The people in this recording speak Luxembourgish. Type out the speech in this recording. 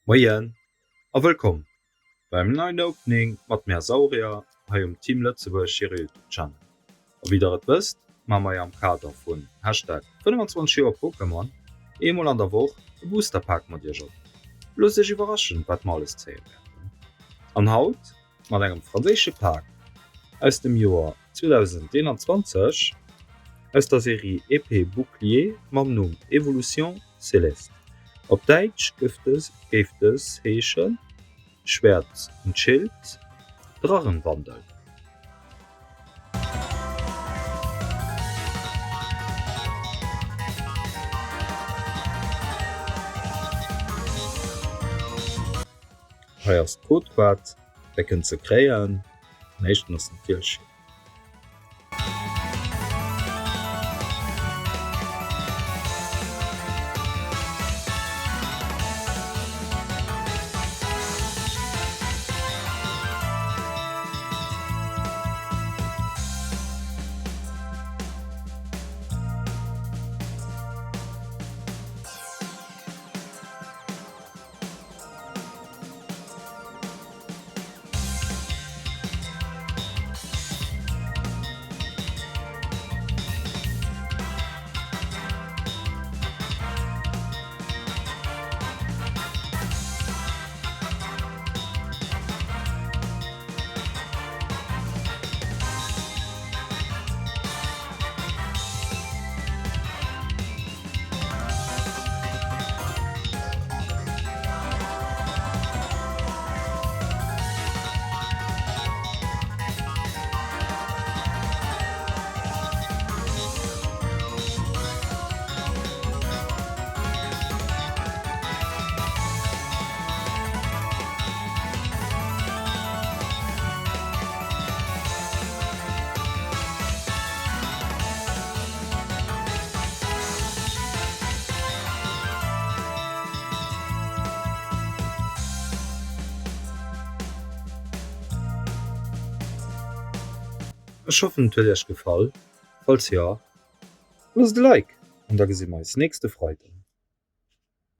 Moien a wëllkomm beim neien Opening mat mär Saurier hei um Team Lëtzebuerg hire Youtube Channel. A wéi der et wësst, maache mer jo am Kader vun Hashtag 25 Joer Pokémon eemol an der Woch e Booster Pak mat iech op. Loosst iech iwwerraschen wat mer alles zéie wäerten. An haut mat engem franséische Pak aus dem Joer 2021 aus der Serie Épée Bouclier mam Numm Evolution Céleste. Op Däitsch géif dës heeschen Schwert und Schild, Drachenwandel. Hei ass d'Codeboîte, där kënnt se kréien. Den éischten ass natierlech. Ech hoffen et huet iech gefall, falls jo loosst e Like an da gesi mer eis nächste Freiden.